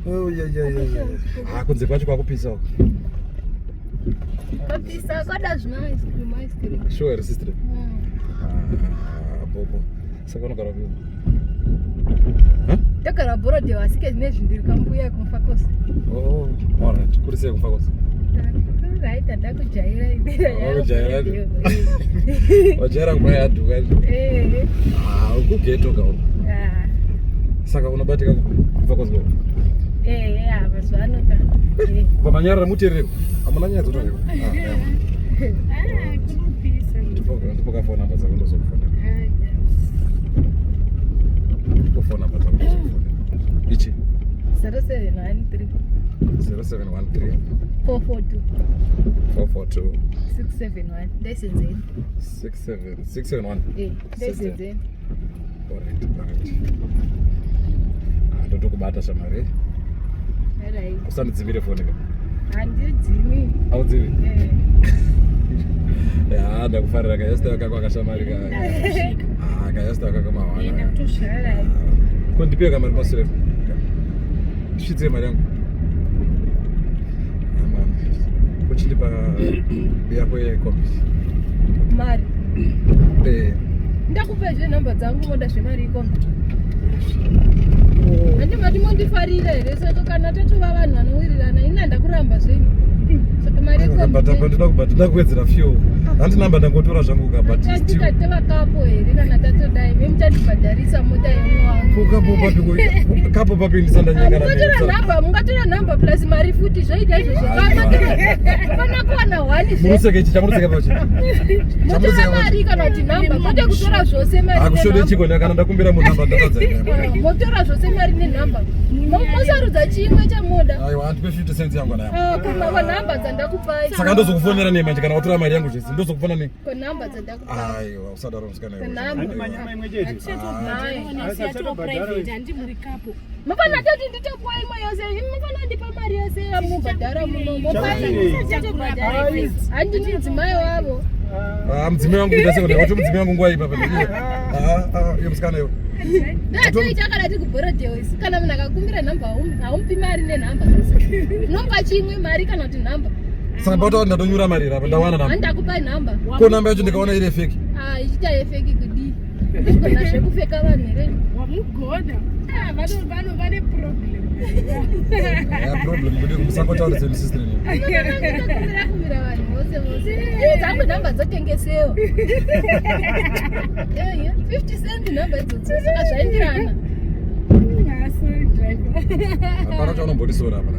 Oh, yeah, yeah, yeah, yeah. Ah, kunze kwacho kwakupisa uko. Papisa kwada zvima ice cream ice cream. Sure, here sister. Ah, bobo. Saka unogara kupi? Huh? Ndogara Borrowdale asi ke zvinezvi ndiri kwambuya kuMufakose. Oh, all right. Kuri sei kuMufakose? Right, ndakujaira Wakujaira. Wajaira kumba yadhuka. Eh. Ah, ukugeto ka uko. Ah. Saka unobatika kuMufakose ko? Eh, eh, mazuva ano ka. Eh. Pamanyarara muterereko. Hamuna nyaya dzotoreko. Ah, yeah. Ah, kunopisa. Ndipo ka phone number dzako ndozokufonera. Ah, yes. Ndipo phone number dzako ndozokufonera. Ichi 0713 0713 442 442 671. Ndesenzeni. 67 671. Eh, ndesenzeni. Alright, alright. Ah, ndotokubata shamari. Alright. Usandidzimire foni ka. Handidzimi. Audzimi? Eh. Ya, ndakufarira kayesta kako akashamari ka. Ah, kayesta kako Enda mawana. kutosvika. Alright. Ko ndipiwe kamari masure. Ndisvitsire mari yangu. Ah, mama. Kuchindipa yako yekombi. Mari. Eh. Ndakupa zve nhamba dzangu moda zvemari ikombi. Handi mati mondifarira here saka kana tatova vanhu vanowirirana ini handakuramba zvenyu. Saka mari But apa yekombi. ndoda kubata ndoda kuwedzera fuel. Handi namba ndangotora zvangu ka but still. Tatova kapo here kana tatodai imi muchandibhadharisa mota yemwe wangu. Ko kapo papi ko kapo papi ndisandanyengana. Mungatora nhamba, mungatora nhamba plus mari futi zvoita izvozvo. Pana kuwana one zve. Muruseke ichi chamuruseke pachi. Motora mari kana kuti nhamba, kwete kutora zvose mari Akushode nenhamba. chiko kana ndakumbira munhamba ndatadza. Motora zvose mari nenhamba. Mosarudza chimwe chamoda. Aiwa handipe 50 cents yangu nayo. Ah, kuma nhamba dzandakupai. Saka ndozokufonera nei manje kana watora mari yangu zvese ndozokufona nei? Ko nhamba dzandakupai. Aiwa usadaro musikana iwe. Konhamba. Handi manyama imwe chete. Private, handi muri kapo. Mufana toti nditopuwa imwe yose, imi mufana ndipa mari yose yamubhadhara muno. Mopai. Handini mudzimai wavo. Ah, mudzimai wangu kuita sekondari wacho mudzimai wangu nguva ipa pa. Ah ah, iyo musikana iwe. Ndatoita kana tiri kuBorrowdale isu kana munhu akakumbira nhamba haumupi mari nenhamba zvose. Unomupa chimwe mari kana kuti nhamba. Saka ndataura ndatonyura mari apa ndawana namba. Handakupai nhamba. Ko namba yacho ndikaona iri fake. Ah, ichiita yefake kudii? Ndogona zvekufeka vanhu here? Wamugona. Ah, vane problem. Yeah, problem kuti musangotaura sister ni. Kumbira kumbira vanhu vose vose. Ii dzangu nhamba dzotengesewa. Eya, 50 cent nhamba idzodzo saka zvaenderana. Ah, sorry, driver. Hapana chaunombotisora apa.